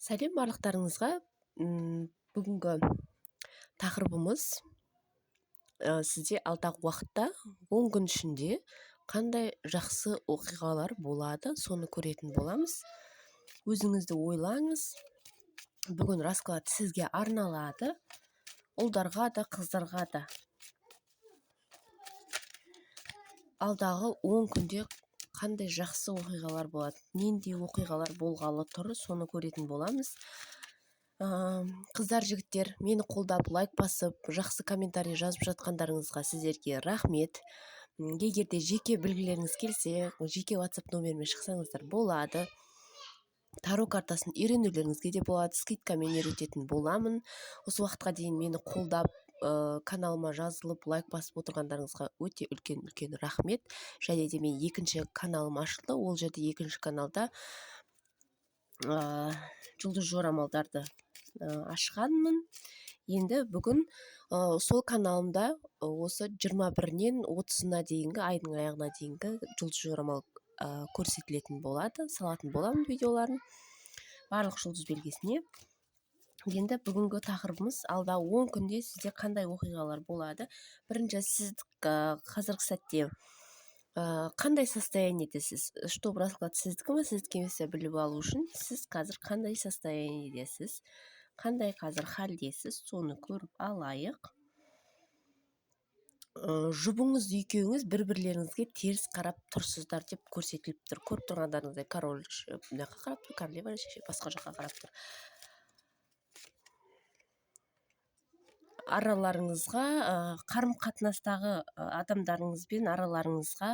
Сәлем барлықтарыңызға. Бүгінгі тақырыбымыз сізде алдағы уақытта 10 күн ішінде қандай жақсы оқиғалар болады, соны көретін боламыз. Өзіңізді ойлаңыз. Бүгін расклад сізге арналады. Ұлдарға да, қыздарға да. Алдағы 10 күнде қандай жақсы оқиғалар болады, нендей оқиғалар болғалы тұр, соны көретін боламыз. Қыздар, жігіттер, мені қолдап, лайк басып, жақсы комментарий жазып жатқандарыңызға сіздерге рахмет. Егер де жеке білгілеріңіз келсе, жеке WhatsApp номеріме шықсаңыздар болады. Таро картасын үйренулеріңізге де болады, скидкамен үйрететін боламын. Осы уақытқа дейін мені қолдап, каналыма жазылып, лайк басып отырғандарыңызға өте үлкен-үлкен рахмет. Және де мен екінші каналым ашылды. Ол жерде екінші каналда жұлдыз жорамалдарды ашқанмын. Енді бүгін сол каналымда осы 21-нен 30-на дейінгі, айдың аяғына дейінгі жұлдыз жорамал көрсетілетін болады, салатын боламын видеоларын барлық жұлдыз белгісіне. Енді бүгінгі тақырыбымыз алда 10 күнде сізде қандай оқиғалар болады. Бірінші, сіз қазіргі сәтте қандай состояниедесіз? Чтобы расклад сіздікі ма, сіздікі емес пе біліп алу үшін, сіз қазір қандай состояниедесіз, қандай қазір халдесіз, соны көріп алайық. Жұбыңыз екеуіңіз бір-бірлеріңізге теріс қарап тұрсыздар деп көрсетіліп тұр. Көріп тұрғандарыңыздай, король мына жаққа қарап тұр, королева басқа жаққа қарап тұр. Араларыңызға, қарым-қатынастағы адамдарыңызбен араларыңызға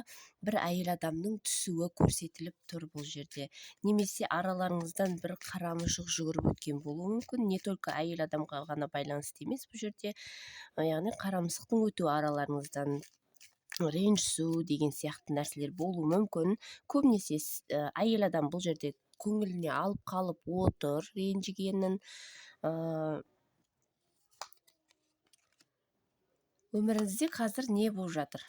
бір әйел адамның түсуі көрсетіліп тұр бұл жерде. Немесе араларыңыздан бір қара мысық жүгіріп өткен болуы мүмкін. Не только әйел адамға ғана байланысты емес бұл жерде. Яғни қара мысықтың өтуі араларыңыздан, ренжісу деген сияқты нәрселер болуы мүмкін. Көбінесе әйел адам бұл жерде көңіліне алып қалып отыр ренжігенін. Өміріңізде қазір не болып жатыр?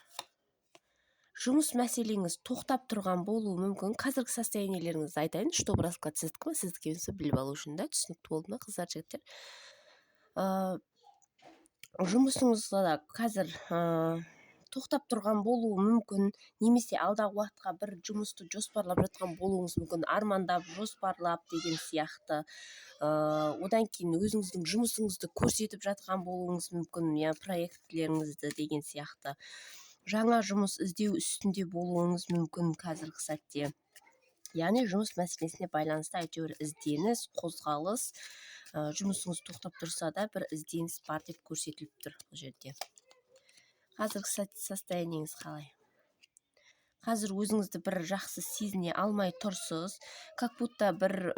Жұмыс мәселеңіз тоқтап тұрған болуы мүмкін. Қазіргі состояниелеріңізді айтайын, чтобы расклад сіздікі ма, сіздікі емес пе біліп алу үшін да. Түсінікті болды ма, қыздар, жігіттер? Жұмысыңызда да қазір тоқтап тұрған болуы мүмкін, немесе алдағы уақытқа бір жұмысты жоспарлап жатқан болуыңыз мүмкін, армандап, жоспарлап деген сияқты. Одан кейін өзіңіздің жұмысыңызды көрсетіп жатқан болуыңыз мүмкін, я проектілеріңізді деген сияқты. Жаңа жұмыс іздеу үстінде болуыңыз мүмкін қазіргі сәтте. Яғни жұмыс мәселесіне байланысты әйтеуір ізденіс, қозғалыс, жұмысыңыз тоқтап тұрса да бір ізденіс бар деп көрсетіліп тұр бұл жерде. Қазіргі состояниеңіз қалай? Қазір өзіңізді бір жақсы сезіне алмай тұрсыз, как будто бір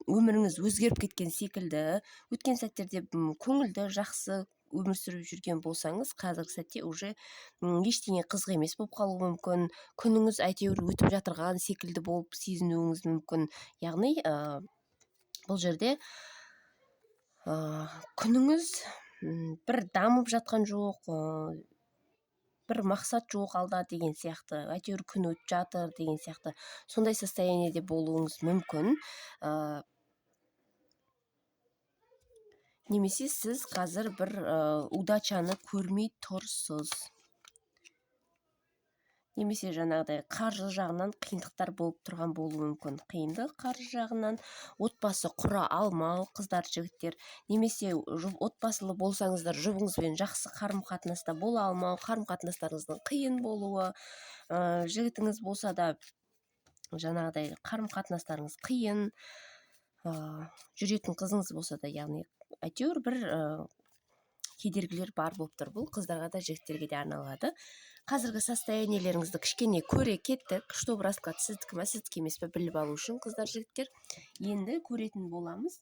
өміріңіз өзгеріп кеткен секілді. Өткен сәттерде көңілді, жақсы өмір сүріп жүрген болсаңыз, қазіргі сәтте уже ештеңе қызық емес болып қалуы мүмкін. Күніңіз әйтеуір өтіп жатырған секілді болып сезінуіңіз мүмкін. Яғни бұл жерде күніңіз бір дамып жатқан жоқ, бір мақсат жоқ алда деген сияқты, әйтеуір күн өтіп жатыр деген сияқты, сондай состояниеде болуыңыз мүмкін. Немесе сіз қазір бір удачаны көрмей тұрсыз. Немесе жаңағыдай қаржы жағынан қиындықтар болып тұрған болуы мүмкін. Қиындық қаржы жағынан, отбасы құра алмау, қыздар, жігіттер, немесе отбасылы болсаңыздар, жұбыңызбен жақсы қарым-қатынаста бола алмау, қарым-қатынастарыңыздың қиын болуы, жігітіңіз болса да жаңағыдай қарым-қатынастарыңыз қиын, жүретін қызыңыз болса да, яғни әйтеуір бір кедергілер бар болып тұр. Бұл қыздарға да, жігіттерге де арналады. Қазіргі состояниелеріңізді кішкене көре кеттік, чтобы расклад сіздікі ма, сіздікі емес пе біліп алу үшін, қыздар, жігіттер. Енді көретін боламыз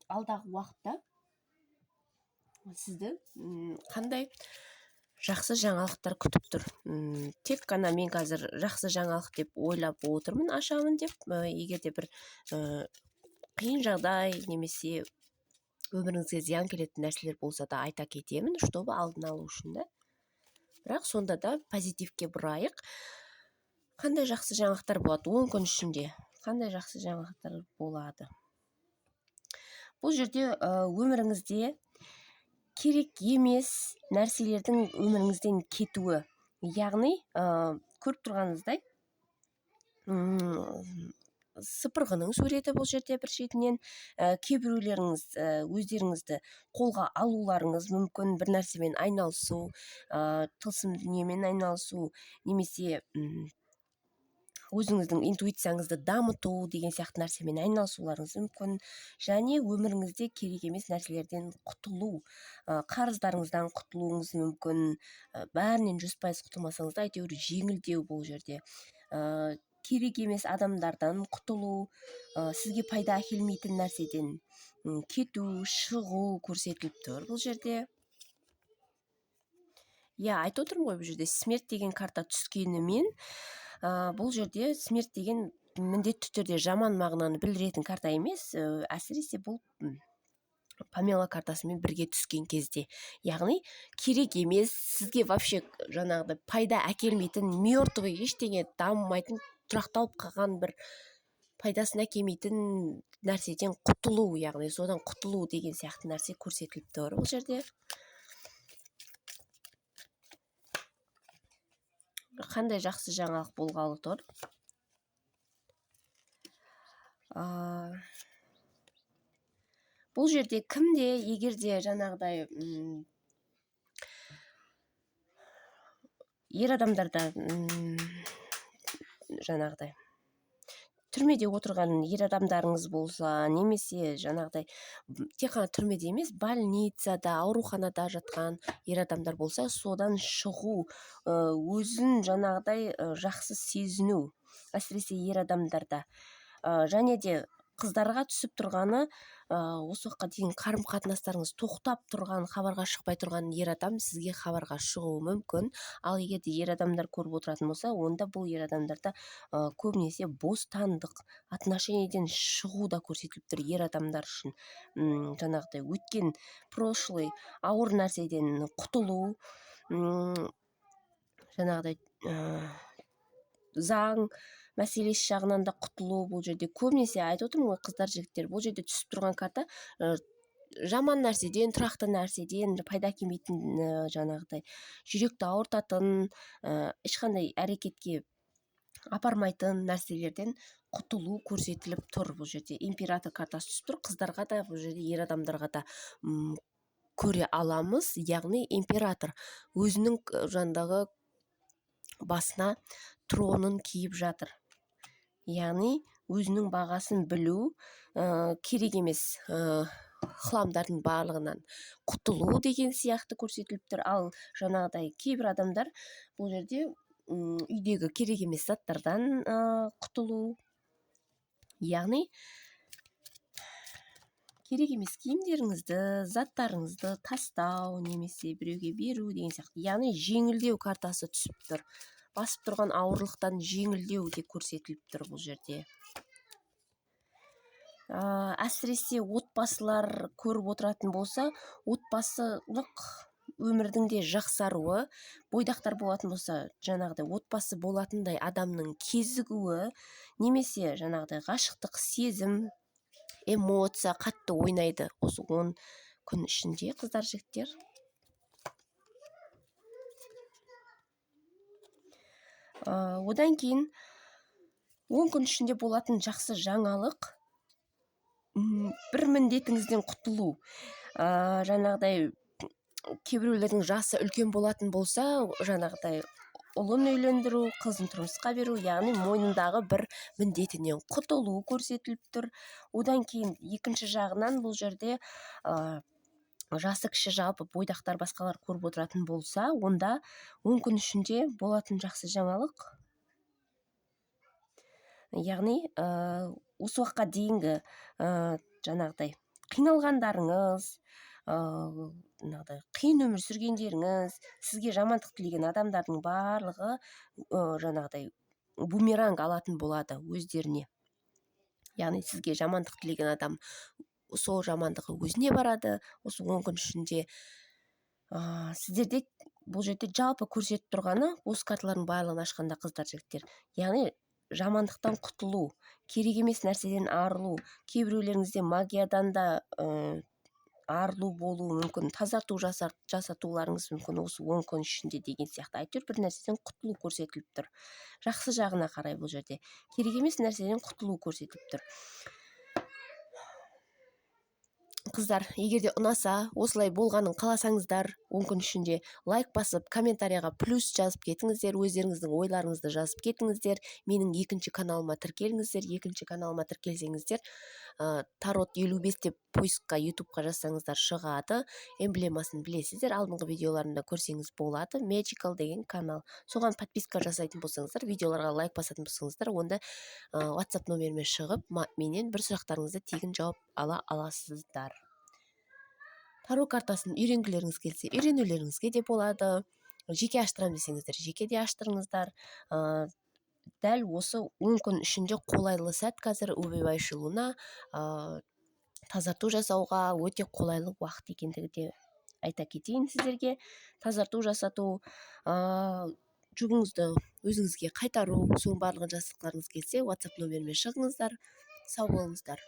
алдағы уақытта сізді қандай жақсы жаңалықтар күтіп тұр. Тек қана мен қазір жақсы жаңалық деп ойлап отырмын, ашамын деп. Егер де бір қиын жағдай немесе өміріңізге зиян келетін нәрселер болса да айта кетемін, чтобы алдын алу үшін да. Бірақ сонда да позитивке бұрайық. Қандай жақсы жаңалықтар болады 10 күн ішінде? Қандай жақсы жаңалықтар болады? Бұл жерде өміріңізде керек емес нәрселердің өміріңізден кетуі. Яғни, көріп тұрғаныңыздай, сыпырғының суреті бұл жерде бір шетінен. Кейбіреулеріңіз өздеріңізді қолға алуларыңыз мүмкін, бір нәрсемен айналысу, тылсым дүниемен айналысу, немесе өзіңіздің интуицияңызды дамыту деген сияқты нәрсемен айналысуларыңыз мүмкін. Және өміріңізде керек емес нәрселерден құтылу, қарыздарыңыздан құтылуыңыз мүмкін. Бәрінен 100% құтылмасаңыз да, әйтеуір жеңілдеу бұл жерде. Керек емес адамдардан құтылу, сізге пайда әкелмейтін нәрседен кету, шығу көрсетіліп тұр бұл жерде. Иә, айтып отырмын ғой, бұл жерде смерть деген карта түскенімен, бұл жерде смерть деген міндетті түрде жаман мағынаны білдіретін карта емес, әсіресе бұл Памела картасымен бірге түскен кезде. Яғни керек емес, сізге вообще жаңағыдай пайда әкелмейтін, мертвый, ештеңе дамымайтын, тұрақталып қалған бір пайдасын әкелмейтін нәрседен құтылу, яғни содан құтылу деген сияқты нәрсе көрсетіліп тұр бұл жерде. Қандай жақсы жаңалық болғалы тұр. Бұл жерде кімде, егер де жаңағыдай ер адамдарда, жаңағыдай түрмеде отырған ер адамдарыңыз болса, немесе жаңағыдай тек қана түрмеде емес, больницада, ауруханада жатқан ер адамдар болса, содан шығу, өзін жаңағыдай жақсы сезіну, әсіресе ер адамдарда. Және де қыздарға түсіп тұрғаны, осы уақытқа дейін қарым-қатынастарыңыз тоқтап тұрған, хабарға шықпай тұрған ер адам сізге хабарға шығуы мүмкін. Ал егер де ер адамдар көріп отыратын болса, онда бұл ер адамдарда көбінесе бостандық, отношениеден шығу да көрсетіліп тұр ер адамдар үшін. Жаңағыдай өткен прошлый ауыр нәрседен құтылу, жаңағыдай заң мәселесі жағынан да құтылу. Бұл жерде көбінесе айтып отырмын ғой, қыздар, жігіттер, бұл жерде түсіп тұрған карта жаман нәрседен, тұрақты нәрседен, пайда әкелмейтін, жаңағыдай жүректі ауыртатын, ешқандай әрекетке апармайтын нәрселерден құтылу көрсетіліп тұр. Бұл жерде император картасы түсіп тұр. Қыздарға да, бұл жерде ер адамдарға да көре аламыз. Яғни император өзінің жанындағы басына тронын киіп жатыр. Яғни өзінің бағасын білу, керек емес, хламдардың барлығынан құтылу деген сияқты көрсетіліп тұр. Ал жаңағыдай кейбір адамдар бұл жерде үйдегі керек емес заттардан құтылу, яғни керек емес киімдеріңізді, заттарыңызды тастау немесе біреуге беру деген сияқты. Яғни жеңілдеу картасы түсіп тұр. Басып тұрған ауырлықтан жеңілдеу де көрсетіліп тұр бұл жерде. Әсіресе отбасылар көріп отыратын болса, отбасылық өмірдің де жақсаруы, бойдақтар болатын болса, жаңағыдай отбасы болатындай адамның кезігуі, немесе жаңағыдай ғашықтық сезім, эмоция қатты ойнайды осы 10 күн ішінде, қыздар, жігіттер. Одан кейін 10 күн ішінде болатын жақсы жаңалық, бір міндетіңізден құтылу. Жаңағыдай кейбіреулердің жасы үлкен болатын болса, жаңағыдай ұлын үйлендіру, қызын тұрмысқа беру, яғни мойнындағы бір міндетінен құтылу көрсетіліп тұр. Одан кейін екінші жағынан бұл жерде жасы кіші жалпы бойдақтар, басқалар көріп отыратын болса, онда 10 күн ішінде болатын жақсы жаңалық, яғни осы уақытқа дейінгі жаңағыдай қиналғандарыңыз, жаңағыдай қиын өмір сүргендеріңіз, сізге жамандық тілеген адамдардың барлығы жаңағыдай бумеранг алатын болады өздеріне. Яғни сізге жамандық тілеген адам сол жамандығы өзіне барады. Осы 10 күн ішінде сіздерде бұл жерде жалпы көрсетіп тұрғаны, осы карталардың барлығын ашқанда, қыздар, жігіттер, яғни Жамандықтан құтылу, керек емес нәрседен арылу, кейбіреулеріңізде магиядан да арылу болуы мүмкін, тазарту жасатуларыңыз мүмкін осы 10 күн ішінде деген сияқты. Әйтеуір бір нәрседен құтылу көрсетіліп тұр. Жақсы жағына қарай бұл жерде керек емес нәрседен құтылу көрсетіліп тұр. Қыздар, егер де ұнаса, осылай болғанын қаласаңыздар, 10 күн ішінде лайк басып, комментарияға плюс жазып кетіңіздер, өздеріңіздің ойларыңызды жазып кетіңіздер. Менің екінші каналыма тіркеліңіздер. Екінші каналыма тіркелсеңіздер, Тарот 55 деп поискқа, ютубқа жазсаңыздар шығады. Эмблемасын білесіздер, алдыңғы видеоларымда көрсеңіз болады. Magical деген канал. Соған подписка жасайтын болсаңыздар, видеоларға лайк басатын болсаңыздар, онда WhatsApp номеріме шығып, менен бір сұрақтарыңызды тегін жауап ала аласыздар. Таро картасын үйренгілеріңіз келсе, үйренулеріңізге де болады. Жеке аштырам десеңіздер, жеке де аштырыңыздар. Дәл осы 10 күн ішінде қолайлы сәт қазір убивающий луна, тазарту жасауға өте қолайлы уақыт екендігі де айта кетейін сіздерге. Тазарту жасату, жұбыңызды өзіңізге қайтару, соның барлығын жасатқыларыңыз келсе, WhatsApp номеріме шығыңыздар. Сау болыңыздар.